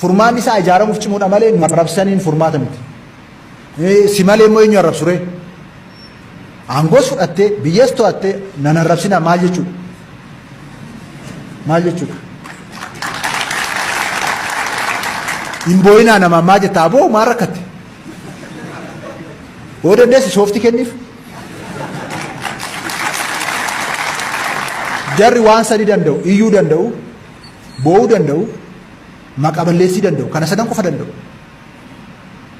Furmaanni isaa ijaaramuuf cimuudha malee nu arrabsaniin furmaata miti. Si malee immoo eenyu arrabsu ree? Aangoos fudhattee biyyas to'attee nan arrabsinaa maal jechuudha? Maal jechuudha? Hin boo'inaa namaan maal jetta aboo maal rakkatte? Yoo dandeesse sooftii kenniif. Jarri waan sadi danda'u, iyyuu danda'u, boo'uu danda'u, maqa balleessii danda'u. Kana sadan qofa danda'u.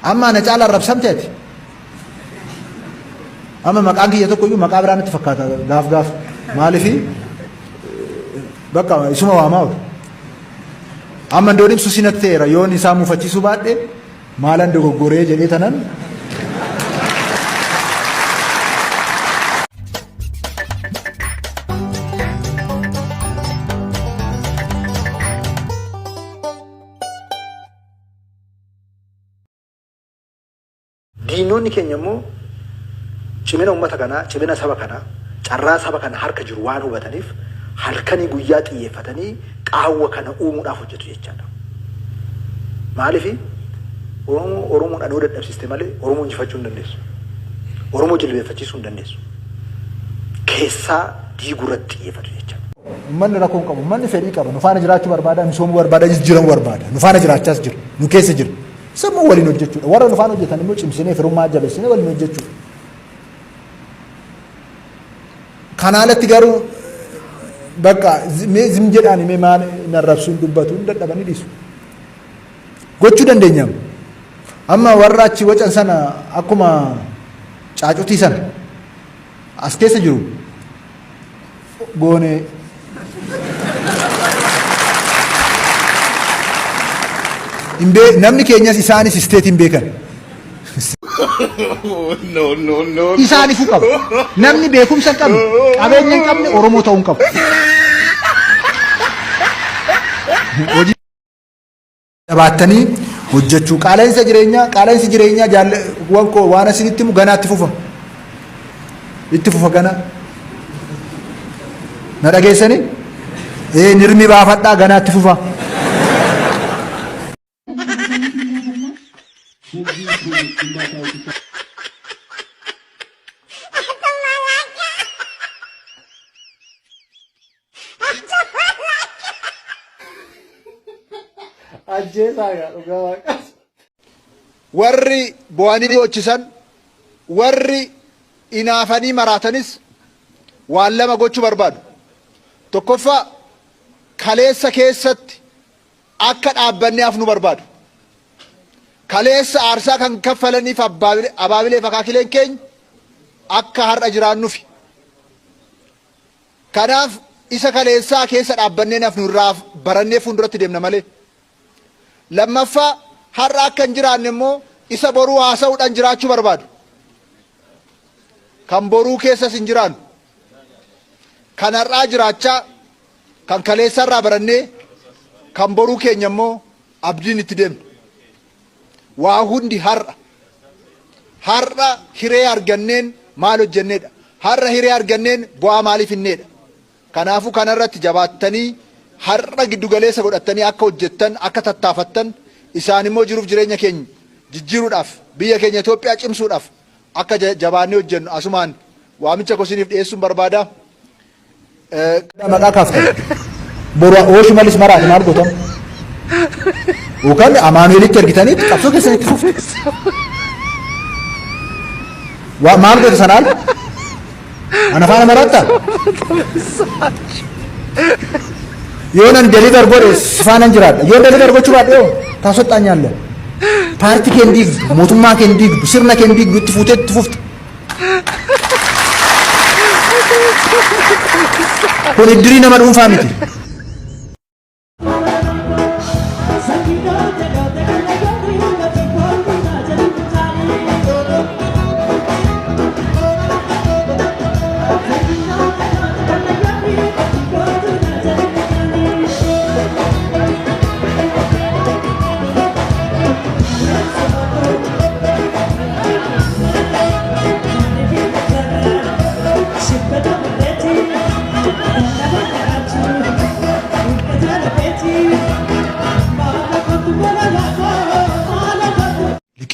Amma ana caala arrabsamte ati. Amma maqaan kiyya tokko iyyuu maqaa biraa natti fakkaata gaaf gaaf. Maalifi bakka isuma waamaa oolu. Amma indoon ibsu sinatti ta'eera yoon isaa muufachiisuu baadhe Maalan dogoggoree jedhee tanan Diinonni keenya immoo cimina uummata kanaa, cimina saba kanaa, carraa saba kana harka jiru waan hubataniif halkanii guyyaa xiyyeeffatanii qaawwa kana uumuudhaaf hojjetu jechaadha. Maaliif Oromoo Oromoodhaan yoo dadhabsiiste malee Oromoo injifachuu hin dandeessu. Oromoo jilbeeffachiisuu hin dandeessu. Keessaa diiguu irratti xiyyeeffatu jechaadha. Uummanni rakkoo hin qabu. Uummanni fedhii qaba. Nu faana jiraachuu barbaada, misoomuu barbaada, jijjiiramuu barbaada. Nu faana jiraachaas jira. Nu keessa jira. Isa immoo waliin hojjechuudha. Warra nu faana hojjetan immoo cimsinee firummaa jabeessinee waliin hojjechuudha. Kana alatti garuu bakka mee zim jedhaan mee maal hin arrabsuun dubbatu hin dadhabanii dhiisu. Gochuu dandeenya. Amma warra achi wacan sana akkuma caacutii sana as keessa jiru goone namni keenyas isaanis isteetiin beekan. No, no, no. Isaanifuu qabu. Namni beekumsa hin qabne, qabeenya hin qabne Oromoo ta'uu hin qabu. Hojii jabaattanii hojjechuu. Qaala'insa jireenyaa, qaala'insi jireenyaa jaallan koo waan asinitti himu ganaa itti fufa. Itti fufa ganaa. Na dhageessanii? Ee nirmi baafadhaa ganaa itti fufa. Ajjeesaa gaa dhugaa waaqa. Warri bo'anii boochisan, warri inaafanii maraatanis waan lama gochuu barbaadu. Tokkoffaa kaleessa keessatti akka dhaabbannee hafnu barbaadu. Kaleessa aarsaa kan kaffalaniif abaabilee fi akaakileen keenya akka har'a jiraannufi. Kanaaf isa kaleessaa keessa dhaabbannee hin hafnu irraa barannee fuulduratti deemna malee. Lammaffaa har'a akka hin jiraanne immoo isa boruu haasa'uudhaan jiraachuu barbaadu. Kan boruu keessas hin jiraannu. Kan har'aa jiraachaa kan kaleessaa irraa barannee kan boruu keenya immoo abdiin itti deemna. Waa hundi har'a. Har'a hiree arganneen maal hojjenneedha? Har'a hiree arganneen bu'aa maalii finneedha? Kanaafuu kanarratti jabaattanii har'a giddugaleessa godhattanii akka hojjettan, akka tattaafattan, isaan immoo jiruuf jireenya keenya jijjiiruudhaaf, biyya keenya Itoophiyaa cimsuudhaaf akka jabaannee hojjennu asumaan waamicha koo isiniif dhiyeessuun barbaada. Maqaa kaaftan. Boru oo Shimallis maraate maal gootan? Yookaan Amaanu'elitti ergitaniitti qabsoo keessan itti fuftu. Waa maal goota sanaan? Ana faana maraattaa? Yoo nan deliver godhe si faanan jiraadha. Yoo deliver gochuu baadhe hoo taasoxxaan Paartii kee hin diigdu, mootummaa kee hin diigdu, sirna kee hin diigdu itti fuutee itti fufta. Kun iddirii nama dhuunfaa miti.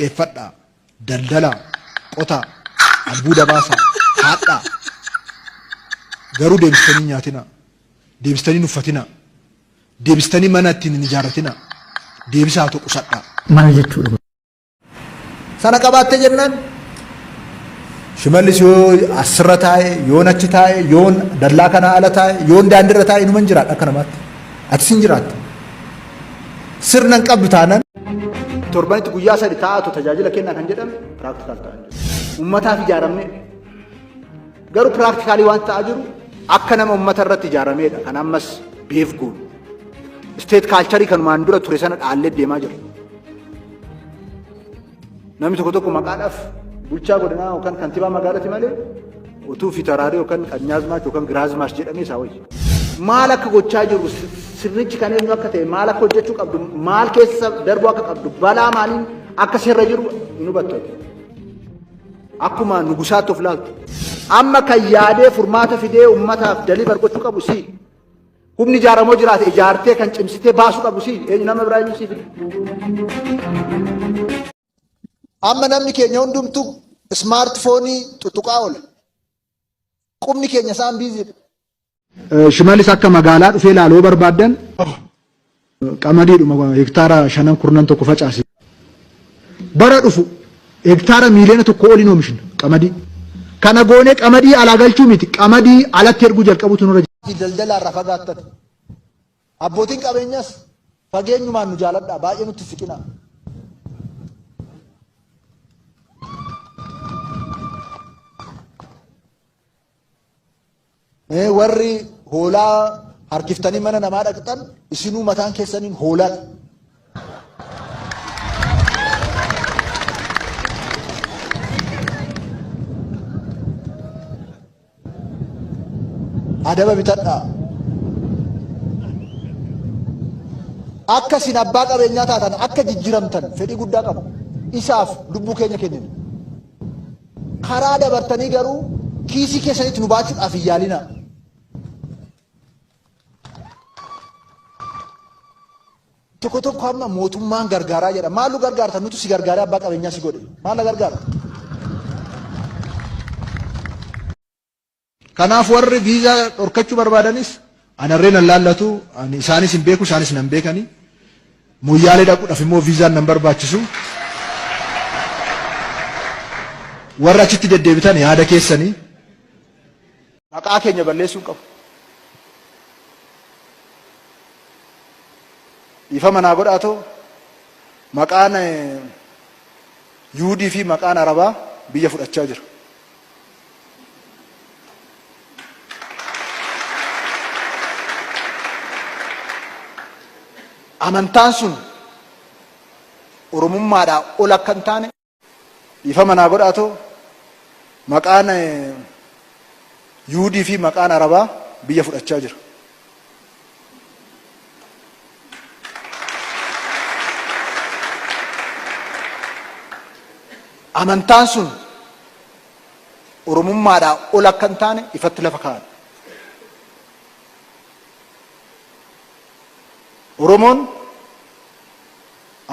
Liqeeffadhaa, daldalaa, qotaa, albuuda baasaa, haadhaa. Garuu deebistanii hin nyaatinaa. Deebistanii hin uffatinaa. Deebistanii mana ittiin hin ijaarratinaa. Deebisaatoo qusadhaa. Maal jechuudha? Sana qabaattee jennaan Shimallis yoo asirra taa'e, yoon achi taa'e, yoon dallaa kanaa ala taa'e, yoon daandiirra taa'e inuman jiraadha akka namaatti. Atis hin jiraatta. Sirna hin qabdu taanaan. Torbanitti guyyaa sadi taa'atu tajaajila kennaa kan jedhame practical ta'aa hin jiru. Ummataaf ijaaramne garuu practically waan ta'aa jiru akka nama ummata irratti ijaarameedha kan ammas beef goonu. State culture kanumaan dura ture sana dhaallee deemaa jira. Namni tokko tokko maqaadhaaf bulchaa godinaa yookaan kantibaa magaalati malee utuu fitaraarii yookaan qanyaazmaach yookaan giraazmaach jedhamee isaa wayya. Maal akka gochaa jiru sirnichi kan eenyu akka ta'e maal akka hojjechuu qabdu maal keessa darbuu akka qabdu balaa maaliin akka sirra jiru hin hubattu. Akkuma nugusaatti of laaltu. Amma kan yaadee furmaata fidee ummataaf deliver gochuu qabu si. Humni ijaaramoo jiraate ijaartee kan cimsitee baasuu qabu si. Eenyu nama biraa eenyu sii fida. Amma namni keenya hundumtuu ismaartifoonii tuttuqaa oola. Qubni keenya isaan biiziidha. Shimallis akka magaalaa dhufee ilaaluu barbaaddan qamadiidhuma hektaara shanan kurnan tokko facaasi. Bara dhufu hektaara miiliyoona tokko oliin oomishna qamadii. Kana goonee qamadii alaa galchuu miti qamadii alatti erguu jalqabuutu nurra jira. Daldala irraa fagaattan. Abbootiin qabeenyas fageenyumaan nu jaaladhaa baay'ee nutti siqinaa. Warri hoolaa harkiftanii mana namaa dhaqxan isinuu mataan keessaniin hoolaadha. Adaba bitadhaa. Akka isin abbaa qabeenyaa taatan akka jijjiramtan fedhii guddaa qabu. Isaaf lubbuu keenya kennina. Karaa dabartanii garuu kiisii keessanitti nu baachuudhaaf hin yaalinaa. Tokko tokko amma mootummaan gargaaraa jedha. Maal nu gargaarta? Nutu si gargaaree abbaa qabeenyaa si godhe. Maal na gargaarta? Kanaaf warri viizaa dhorkachuu barbaadanis anarree nan laallatu, ani isaanis hin beeku, isaanis nan beekani. Moyyaalee dhaquudhaaf immoo viizaan nan barbaachisu. Warra achitti deddeebitan yaada keessanii. Maqaa keenya balleessuu hin qabu. Dhiifama naa godhaatoo maqaan Yuudii fi maqaan Arabaa biyya fudhachaa jira. Amantaan sun Oromummaadhaa ol akka hin taane dhiifama naa godhaatoo maqaan Yuudii fi maqaan Arabaa biyya fudhachaa jira. Amantaan sun Oromummaadhaa ol akka hin taane ifatti lafa kaa'an. Oromoon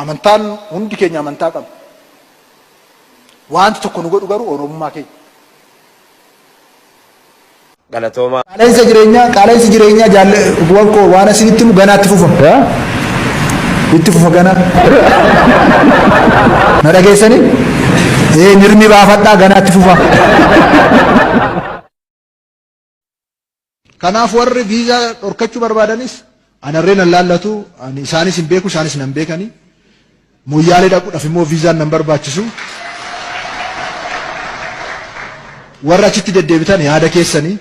amantaan hundi keenya amantaa qabna. Wanti tokko nu godhu garuu Oromummaa keenya. Galatoomaa. Qaala'insa jireenyaa, qaala'insi jireenyaa jaalleewwan koo waan isinitti himu ganaa itti fufa. Itti fufa ganaa. Na dhageessanii? Ee nirmi baafadhaa ganaa itti fufa. Kanaaf warri viizaa dhorkachuu barbaadanis anarree nan laallatu, ani isaanis hin beeku, isaanis nan beekani. Moyyaalee dhaquudhaaf immoo viizaan nan barbaachisu. Warra achitti deddeebitan yaada keessanii.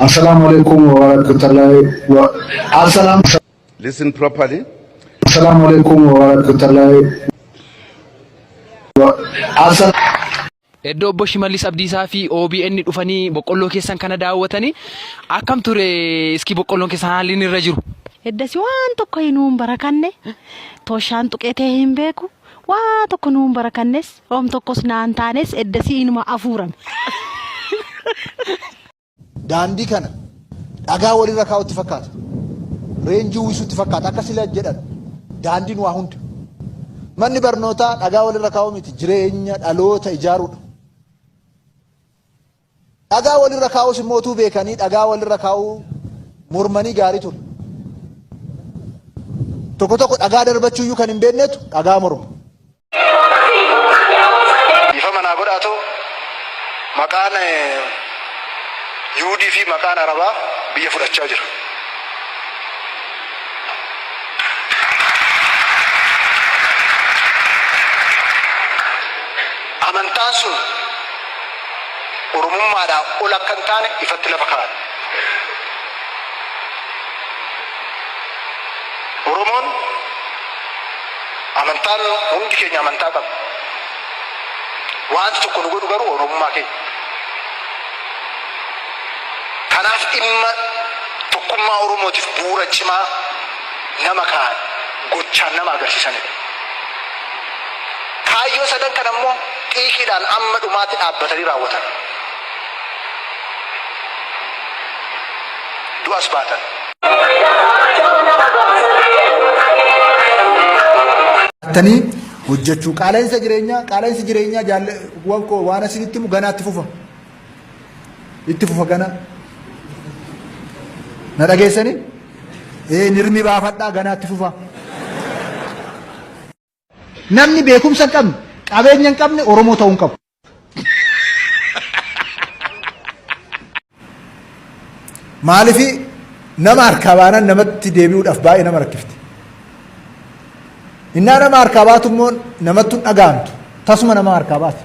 Assalamu alaikum wa rahmatullahi wa Assalam Listen properly. Assalamu alaikum wa rahmatullahi wa Assalam Iddoo obbo Shimallis Abdiisaa fi OBN dhufanii boqqolloo keessan kana daawwatanii akkam ture iski boqqolloon keessan haalli inni irra jiru? Eddasi waan tokko nuun barakanne toshaan tuqetee hin beeku waa tokko nuun barakannes hom tokkos naan taanes eddasii inuma afuurame. Daandii kana dhagaa walirra kaa'utti fakkaata. Reenjii uwwisuutti fakkaata. Akka sila jedhan daandiin waa hunda. Manni barnootaa dhagaa walirra kaa'uu miti, jireenya dhaloota ijaaruudha. Dhagaa walirra kaa'uus immoo utuu beekanii dhagaa walirra kaa'uu mormanii gaarii ture. Tokko tokko dhagaa darbachuuyyuu kan hin beeknetu dhagaa morma. Dhiifama naa godhaatu maqaan Yuudii fi maqaan Arabaa biyya fudhachaa jira. Amantaan sun Oromummaadhaa ol akka hin taane ifatti lafa kaa'an. Oromoon amantaan hundi keenya amantaa qabna. Wanti tokko nu godhu garuu Oromummaa keenya. Kanaaf dhimma tokkummaa Oromootiif bu'uura cimaa nama kaa'an gochaan nama agarsiisanidha. Kaayyoo sadan kana immoo xiiqiidhaan amma dhumaatti dhaabbatanii raawwatan. Du'as baatan. Tanii hojjechuu qaala'insa jireenyaa qaala'insi jireenyaa jaalleewwan koo waan asinitti himu ganaatti fufa. Itti fufa gana. Na dhageessanii? Ee nirmi baafadhaa ganaatti fufa. Namni beekumsa hin qabne, qabeenya hin qabne Oromoo ta'uu hin qabu. Maaliif nama harkaa baanaan namatti deebi'uudhaaf baay'ee nama rakkifti. Innaa nama harkaa baatu immoo namatti hin dhaga'amtu. Tasuma nama harkaa baati.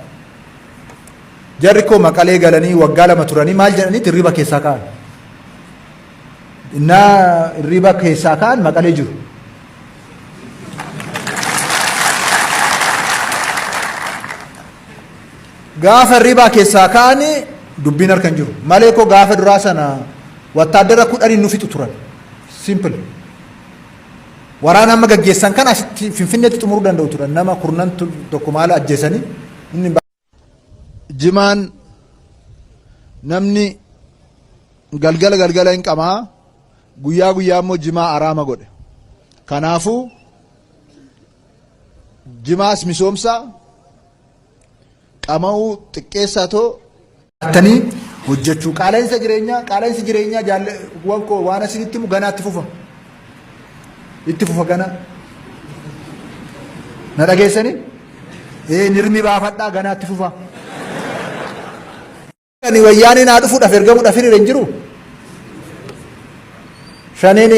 Jarri koo Maqalee galanii waggaa 2 turanii maal jedhanii hirriba keessaa ka'an. Innaa hirriba keessaa ka'an Maqalee jiru. Gaafa hirribaa keessaa ka'anii dubbiin harka hin jiru. Malee koo gaafa duraa sana wattaaddara 10n nu fixu turan. Simple. Waraana amma gaggeessan kana asitti Finfinneetti xumuruu danda'u turan. Nama kurnan tokko maal ajjeesanii inni Jimaan namni galgala galgala hin qamaa guyyaa guyyaa immoo jimaa araama godhe. Kanaafuu jimaas misoomsaa qama'uu xiqqeessaa too Tanii hojjechuu qaala'insa jireenyaa qaala'insi jireenyaa jaalleewwan koo waan asinitti himu ganaatti fufa. Itti fufa gana. Na dhageessanii? Ee nirmi baafadhaa ganaatti fufa. Ani wayyaaneen haa dhufuudhaaf ergamuudhaaf hiriira hin jiru. Shaneen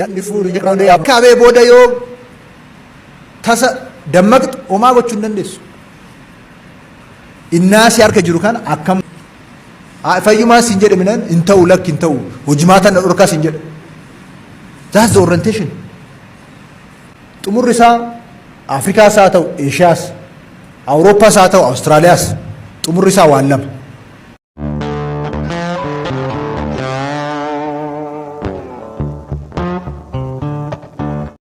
Kaabee booda yoo tasa dammaqxu homaa gochuu hin dandeessu. Innaa si harka jiru kana akkam fayyumaa siin jedhe minan hin ta'u lakki hin ta'u hojimaata na dhorkaa siin jedhe. That's the orientation. Xumurri isaa Afrikaas haa ta'u Eeshiyaas Awurooppaas haa ta'u Awustiraaliyaas xumurri isaa waan lama.